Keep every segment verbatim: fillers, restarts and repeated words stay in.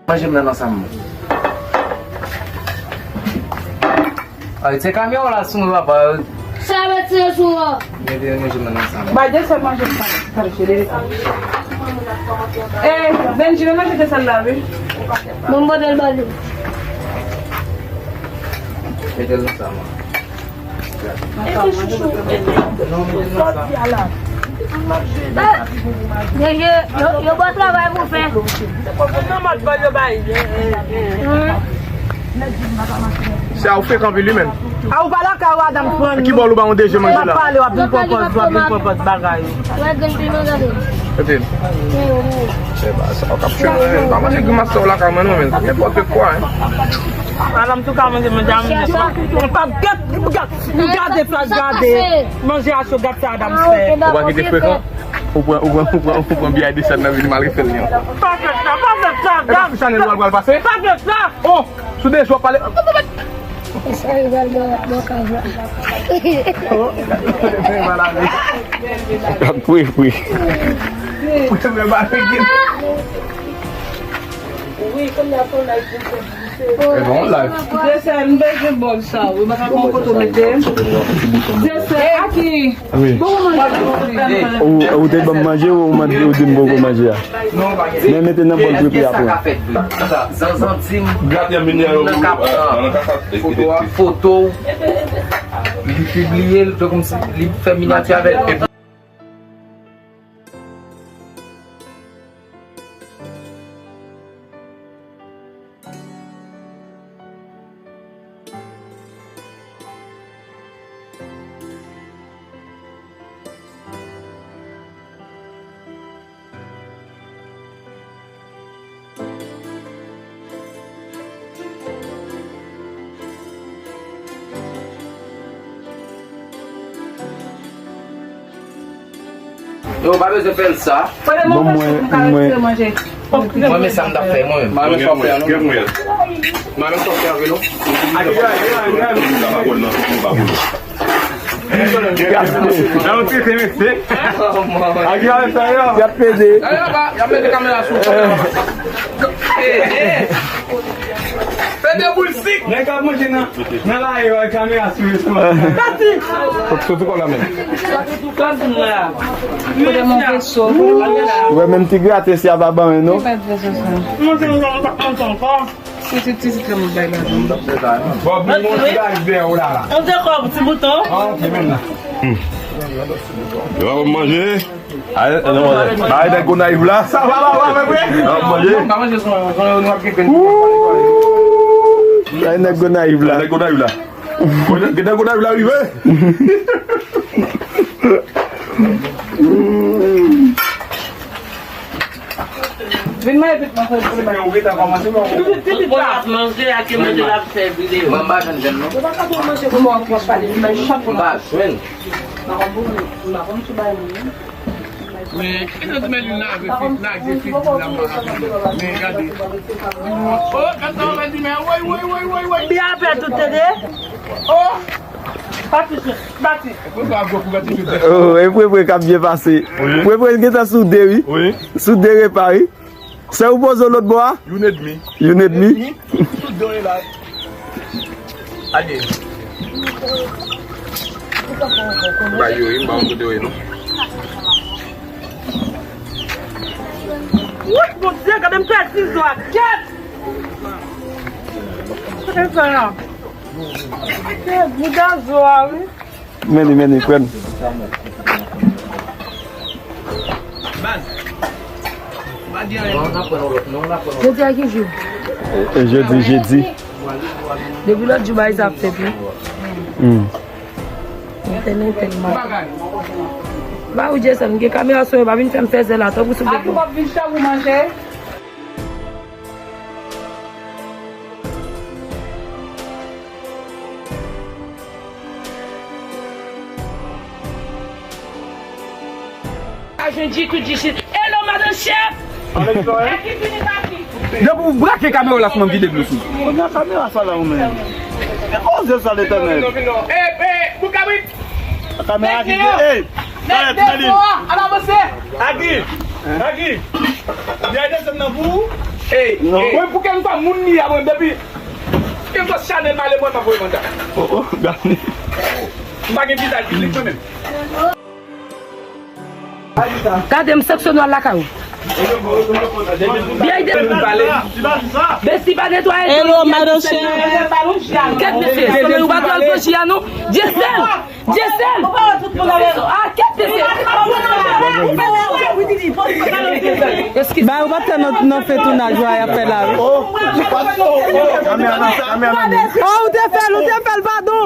Manje m nan ansanm. Ay, se kamyon la sou mwen, papa. Sa mete sou mwen. Mete manje m nan ansanm. Bay de sèl manje m pa, pa chede. Eh, Benji, men manje de sèl la, wi. Bon, bon, bèl bali. Mete l ansanm. Yo, yo, yo, yo ba travay pou fè. Se a ou frekan anpil wi menm. A ou pa lakay ou, Adam, pran. Ki bòl ou ba yon deje manje la? M ap pale, w ap vin pran pòz, w ap vin pran pòz bagay. Wè grenn piman, gade. Kote l? Se pa sa w k ap fè mwen menm. Pa manje grimas sa w lakay mwen non menm. Nenpòt kwa, hein. Madanm tou ka manje manje a manje. Mwen pa gad, gad, gade sa, gade. Manje a cho, gad sa Adam fè. Ou pa kite frekan? Ou pran, ou pran, ou pran, ou pran biyay desann nan vin mal refè l non. Pa fè sa, pa fè sa, Adam. Epi sou chanèl ou al pral pase? Pa fè sa. Oh, sou de jou w ap pale. Sa rival bò, bò kaz la. Oh, gade, gade, gade. Ap pri, pri. Wi, kounye a fè yon live pou fè. E bon, live. Jese, m bezwen bòl sa, wi. M pa ka pran kote w mete. Jese, aki. Wi. Bon, manje. Ou, ou te ban m manje ou mande ou di m poko manje a? Men mete nan bòl prepe a pou mwen. Sa, Zanzan di m, moun nan k ap pran foto a, foto w, li pibliye l, fè kòmsi li fè minyati avè l. Yo, pa bezwen fè l sa. Bon, mwen, mwen. Mwen, men sa m t ap fè, mwen menm. Mwen, men sa m fè, non. Mwen, men sa m fè avè nou. Nan yon tete, mesye. Agi avè sa, yo. Y ap pede. Y ap mete kamera sou. Pede boul sik. Nèg ap manje nan, nan lari, wè, kamera sou yo. Soti kò la menm. Ou wè menm ti graten si a pa ban, non? Manje, manje, manje ankò. Se ti ti ti mwen bay la. Bon, bon, bon, ti gaz dèyè w la, la. On te kò ti bouton. Ah, ok, menm la. Yo pa manje. Ay, non, ay, nèg Gonayiv la. Sa va, va, va, va, va. N ap manje. N ap manje son, son, nou ap gen. Ay, nèg Gonayiv la. Nèg Gonayiv la. Nèg Gonayiv la rive. Vin manje pit mwen, fè pit mwen. Ou gentan kòmanse, bon. Pit, pit, pit la. Manje, ak manje l ap fè videyo. Mwen pa jwenn jwenn non. Ou pa ka tou manje pou mwen, pou pale, li bay chak moun. Mwen pa jwenn. M pa konn pou mwen, m pa konn ki bay moun. Men, e jan di men li lave pit, lage pit, li la pa lave. Men gade. Oh, gade sa w di men, woy, woy, woy, woy, woy. Byen apre tout, tande. Oh. Pati, pati. Oh, e vre, vre, k ap byen pase. Wi. Vre, vre, gentan soude, wi. Wi. Soude repa, wi. Sè ou poze w lòt bò a? Youn edmi. Youn edmi. Tout dwe la. Ale. Ba yo, wi, ba yo kote yo ye, non. Wout, Bondye, gade m pèdi zwa. Kèt! Gade sa la. Se bouda zwa, wi. Men li, men li, pran. Jodi a ki jou? E, e, jodi, jedi. Depi lòt jou bagay sa ap fèt, wi. Hmm. Entènèt tèlman. Ba ou Jason, gen kamera sou yo, pa vin fè m fè zèl la, tankou sou. Aki w ap vin chan pou manje? Ajan G Q G C. Hello, madan chèf. Ekip vini pa ki. Depi w brake kamera la sou mwen, m vide dlo sou. Kounye a kamera sa la ou menm. E koze sa Letènèl. E, e, pou kabrit. Kamera ki gen, ey. Nèg defo a, al avanse. Agi, Agi. Byen desann nan pou ou. Ey, mwen pou kèlkeswa moun li a, mwen depi kèlkeswa chanèl m ale, mwen m ap voye kontak. Oh, oh, gade. M pa gen vizaj piblik mwen menm. Gade m sanksyone w al lakay ou. Byen ide. Besi pa netwaye. Hello, madan chè. Kèt mesye, ou pa t al fè chi a non. Dyesèl. Dyesèl! Ah, kèt mesye! Eskize. Ba, ou pa t nan, nan fè tounaj la, y ap fè la, wi. Oh, ou te fè l, ou te fè l, padon!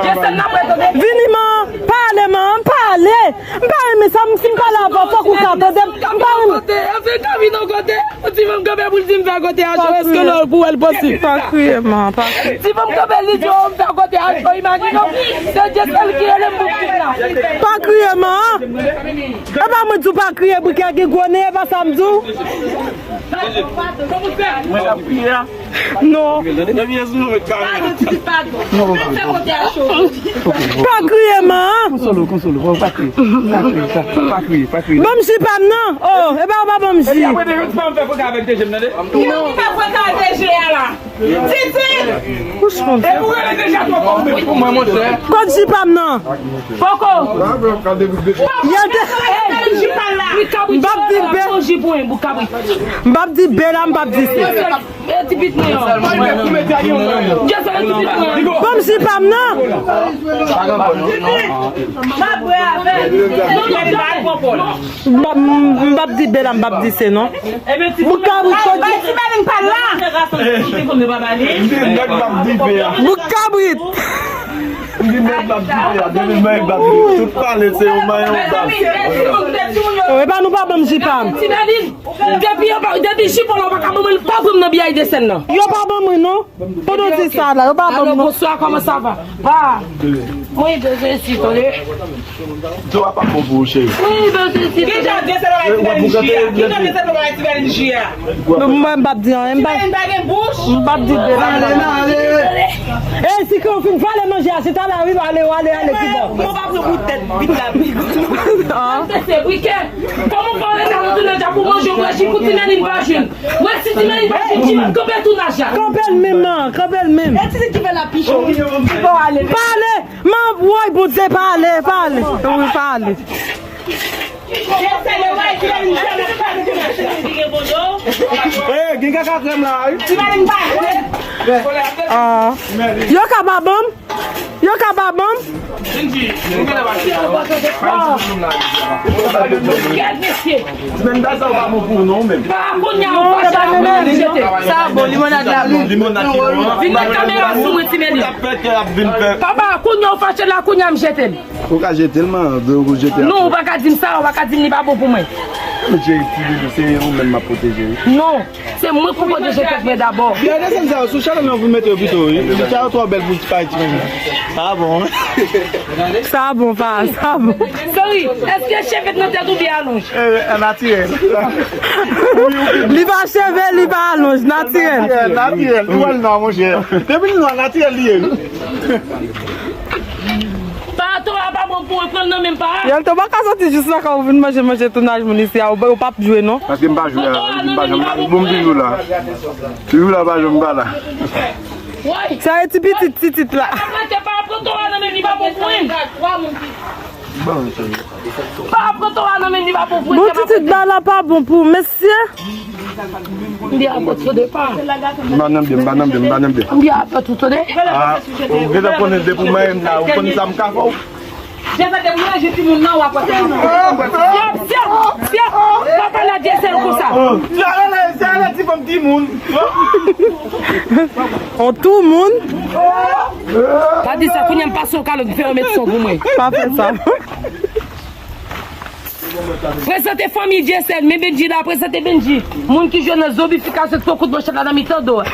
Dyesèl, n ap retounen. Vini, man! Pale, man! Pale! M pa renmen sa, m, si m pale avè w, fòk ou ka tande m. M pa renmen. Ou ti fanm kanpe pou l di m fè kote a cho, èske lè pou wè l posib? Pa kriye, man, pa kriye. Ti fanm kanpe li di w m fè kote a cho, imajine w, se Dyesèl ki rele m pou pitit la. Pa kriye, man. E pa mwen di w pa kriye, bouke gen gwo nen, e pa sa m di w. Mwen ap kriye a. Non. Padon, Titi, padon. Pa kriye, man. Konsole w, konsole w, pa kriye. Pa kriye, pa kriye, pa kriye. Ban m ji pa m nan. Oh, e pa w pa ban m ji. Epi apre de jou, ti pa m fè koka avèk de je m, tande? Non, ou pa fè koka avèk de je a la. Titi! Kouch, mon Dieu. E pou rele deja twò fò, men pou mwen, monchè. Kot ji pa m nan? Poko. Yo te. M p ap di be. M p ap di be la, m p ap di se. E ti pit mwen yo. Joseph, e ti pit mwen yo. Ban m ji pa m nan. M p ap, m p ap di be la, m p ap di se non. Bout kabrit, kote? Bay ti Mèlin pa la. Bout kabrit. Tout pale se yon manyen yon bab. E pa nou pa ban m ji pa m. Ti Mèlin, depi yo pa, depi ji pa w la, ou pa ka ban mwen, pa pran m nan biyay de sèn nan. Yo pa ban mwen non. Pandan w di sa la, yo pa ban m non. Allô, bonsoir, comment ça va? Ah, mwen bezwen isi, tande. Dlo a pa bon pou ou, cheri. Mwen bezwen isi, tande. Kijan Dyesèl pa bay ti Mèlin ji a? Kijan Dyesèl pa bay ti Mèlin ji a? Mwen m p ap di anyen, m pa, m p ap di de la. E si ke w fin vale manje a, se ta la wi, ale, ale, ale, ki bò. Mwen pa pran pou tèt vit la, pi gwo. Se briken. Kòman w pa rete nan tounaj la pou manje, w wè si pou ti Mèlin pa jwenn. Wè si ti Mèlin pa jwenn, ti kanpe tounaj la. Kanpe l menm, man, kanpe l menm. E ti ki fè la pi cho. Pale, man, woy, Bondye, pale, pale. Wi, pale. Eh, gen kaka krèm la, wi. Ah. Yo ka pa ban m? Yo ka pa ban m? Gad mesye. Ti Mèlin, bagay sa yo pa bon pou ou non, menm. Papa, kounye a ou fache la, kounye a m jete. Sa bon, limonad la bon. Limonad ki bon. Vin met kamera sou mwen, ti Mèlin. Ou t ap fè kè ap vin fè. Papa, kounye a ou fache la, kounye a m jete l. Ou ka jete l, man, de ou jete. Non, ou pa ka di m sa, ou pa ka di m li pa bon pou mwen. Men cheri, ti doudou, se ou menm m ap pwoteje, wi. Non. Se mwen pou pwoteje tèt mwen dabò. Byen, desann sa yo, sou chanèl nan pou mete yo pito, wi. Sa yo twò bèl pou ti pay ti menm. Sa bon. Sa bon, pa, sa bon. Seri, èske cheve t nan tèt ou byen alonj? Eh, natirèl. Li pa cheve, li pa alonj, natirèl. Natirèl, natirèl. Li wè l nwa, monchè. Depi l nwa, natirèl li ye, wi. Pa, to a pa bon pou mwen, pran l nan men m, pa. Yalto, pa ka soti jis nan kay ou vin manje, manje tounaj moun isi a, ou, ou p ap jwe non. Paske m pa jwe a, m pa janm, bon, m vin la. Toujou la, pa janm pa la. Sa e ti pitit, ti tit la. Pa pran to a nan men m, li pa bon pou mwen. Pa pran to a nan men m, li pa bon pou mwen. Bon, ti tit ba la pa bon pou mesye. M byen apèt sou de pa. M pa nan byen, m pa nan byen, m pa nan byen. M byen apèt ou tande. Ah, ou gentan konnen depi w manyen m la, ou konn sa m ka fè w. Dyesèl te manje timoun nan, w ap wè sa. Syèp, syèp, syèp. Pa pale a Dyesèl konsa. Sa rele, sa rele ti fanm timoun. On tou moun. Pa di sa, kounye a m pase yon kalòt, m fè yon met son pou mwen. Pa fè sa. Prezante fanmi Dyesèl, men Bendji la, prezante Bendji. Moun ki jwe nan zonbifikasyon, tro kout manchèt la nan mitan do a.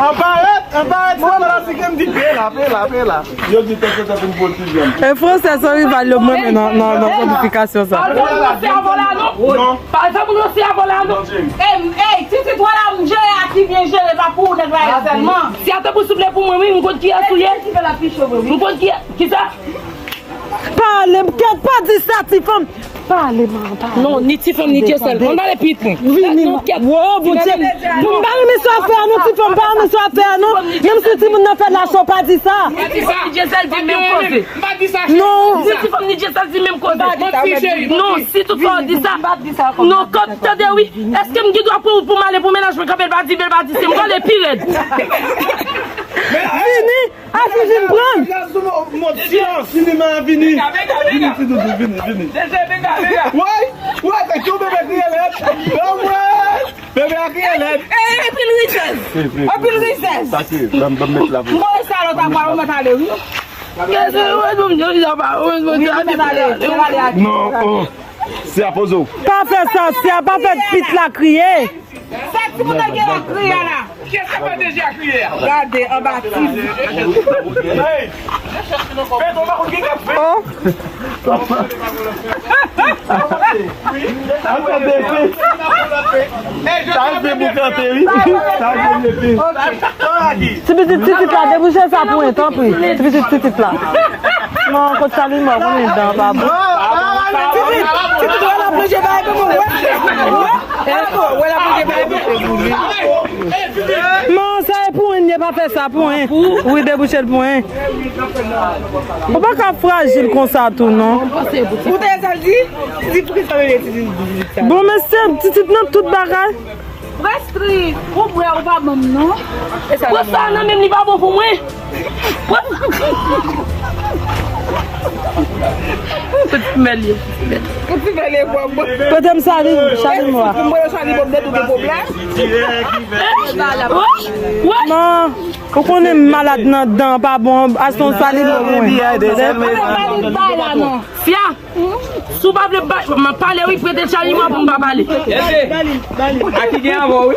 Anparèt, anparèt, se la si ke m di pe la, pe la, pe la. Yo di tèt tèt pou l pwotije m. E fransè se rival yo mwen men nan, nan, nan zonbifikasyon sa. Pa fè moun ranse avè w la non. Non. Pa fè moun ranse avè w la non. Ey, ey, ti tit wala m jere a ki byen jere, pa pou nèg la sèlman. Si a te pou souple pou mwen, wi, m konn kiyès ou ye. M konn kiyès, kisa? Pale, kèt, pa di sa, ti fanm. Pale, man, pale. Non, ni ti fanm, ni Dyesèl. Ann pale pi lwen. Vini. Non, kèt. Wo, Bondye. Pou m pa renmen sa w ap fè a non, ti fanm, pa renmen sa w ap fè a non. Menm si timoun nan fè lach, pa di sa. Ni ti fanm, ni Dyesèl di menm koze. Non. Ni ti fanm, ni Dyesèl di menm koze. Non, si tout fwa w di sa. Non, kòm tande wi. Èske m gen dwa pou, pou m ale pou mennaj mwen kanpe l pa di, l pa di, se m pale pi rèd. Vini. Afi vin pran. Vini, men vini. Vini, ti doudou, vini, vini. Woy, woy, fè tou bebe kriye lèd. Woy, bebe a kriye lèd. Anpil richès. Anpil richès. Sa ki, ban m, ban m met la pou. M konn sa lòt apwa, ou mèt ale, wi. Kèse, ou mèt ale, ou mèt ale. Non, oh. Si a poze w. Pa fè sa, si a pa fè pit la kriye. Sa timoun nan gen la kriye la. Kiyès k ap fè deje a kriye a? Gade anba ti. Hey! Fè ton pa konn ki k ap fè. Oh! Sa se boukan teri. Sa se boukan teri. Ti pitit, ti pitit la, debouche sa pou mwen, tanpri. Ti pitit, ti pitit la. Non, kot Chalimò, konnen dan pa bon. Ti pitit, ti pitit, wè l ap manje bagay pou mwen, wè. Wè, wè l ap manje bagay pou mwen. Non, sa e pou mwen, li pa fè sa pou mwen. Wi, debouche l pou mwen. Ou pa ka frajil konsa tou, non. Ou tande sa l di? Li di pou ki sa l di, di, di, di sa. Bon, mesye, titit nan tout bagay. Prèske, ou bwè, ou pa ban m, non. Pran sa nan men m, li pa bon pou mwen. Pran. Kot ti mèl ye? Kot ti mèl ye, bwè, bwè. Pote m sali, sali mwa. Pou mwen, sali mwa, mwen tou gen pwoblèm. Non, ou konnen m malad nan dan, pa bon, achte yon sali mwa pou mwen. Fia. Si w pa vle pa, m ap pale wi, prete Chalimò pou m pa pale. Aki gen avè w wi.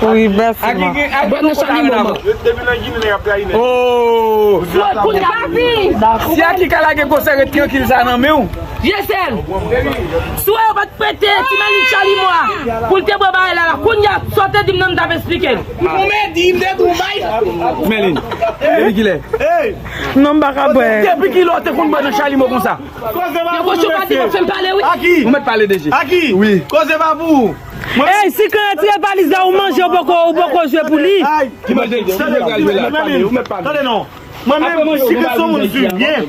Wi, mèsi. Aki gen, Aki gen kontak avè w. Oh. Si Aki ka lage gwosè ret trankil sa nan men w. Dyesèl. Si w wè yo pa t prete ti mèl Chalimò a pou l te bwè bagay la la, kounye a, sa w te di m nan m t ap esplike l. Ou mèt di m te tou bay. Mèlin. Depi kilè? Non, m pa ka bwè. Depi kilè w te konn bwè nan Chalimò konsa? Yo kochon pa di mwen fè m pale wi. Aki. Ou mèt pale deje. Aki. Wi. Koze pa pou ou. Ey, Sikren, retire valiz la, ou manje, ou poko, ou poko jwe pou li. Ki manje? Ou mèt pale, ou mèt pale. Tande non. Mwen menm, Sikren se yon moun siryen.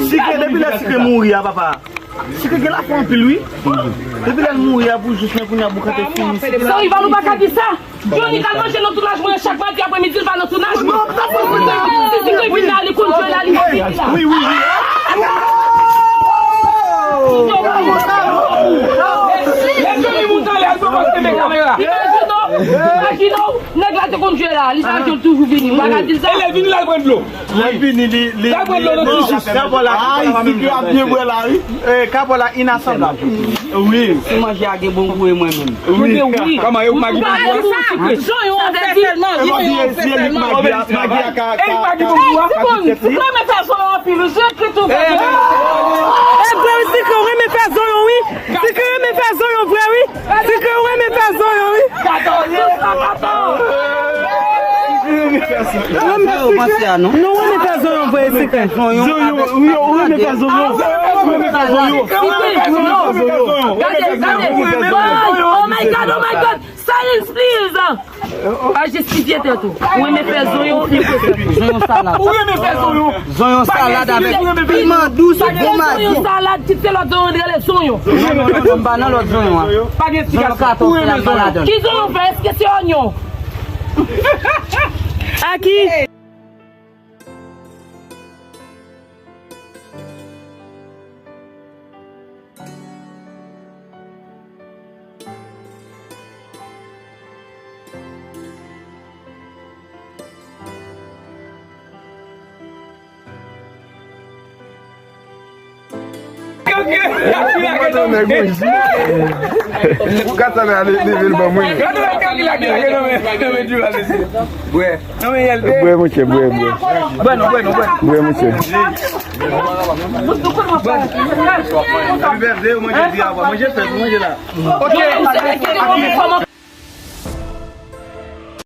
Sikren, depi lè Sikren mouri a, papa. Sikren gen lafwa anpil, wi. Depi lè l mouri a, pou jis men kounye a, boukante fini. Sa rival ou pa ka di sa. Johnny t al manje nan tounaj mwen chak madi aprèmidi, li pa nan tounaj mwen. Si Sikren vin la, li konn jwe la, li pa vini la. Wi, wi, wi. Lè Johnny moute anlè, al poste kamera. Imajine w, imajine w, nèg la te konn jwe la, li pa jwe, l toujou vini. Ou pa ka di l sa. E lè l vini la, l pran dlo. Lè l vini, li, li, li, li, kapò la, ay, Sikren ap byen bwè la, wi. Eh, kapò la inasanblab. Wi. Si manje a gen bon gou, e mwen menm. Wi. Wi. Kòman yo, Magi bon gou a? Zonyon an fè sèlman, zonyon an fè sèlman. Magi a ka, ka, ka. Ey, Magi bon gou a. Timoun, si mwen fè zonyon anpil, wi, se kri tou fè. E vre, wi, Sikren renmen fè zonyon, wi. Sikren renmen fè zonyon, vre, wi. Sikren renmen fè zonyon, wi. Sa yo panse a non. Non, ou renmen fè zonyon vre, Sikren. Zonyon, wi, ou renmen fè zonyon. Ou renmen fè zonyon. Gade, gade. Oh my God, oh my God. Silence, please. Pa jistifye tèt ou. Ou renmen fè zonyon, li fè zonyon salad. Ou renmen fè zonyon. Zonyon salad avèk piman dous, bon Magi. Zonyon salad, kit se lòt zonyon, rele zonyon. Non, non, non, non, m pa nan lòt zonyon an. Pa gen eksplikasyon. Zonyon katòf, se la m pa ladan l. Ki zonyon fè? Èske se onyon? Aki. Gad sa men ale leve l ban mwen. Bwè. Bwè, monchè, bwè, bwè. Bwè non, bwè non, bwè. Bwè, monchè. Happy birthday, manje di avwa. Manje fèt, manje la. Ok.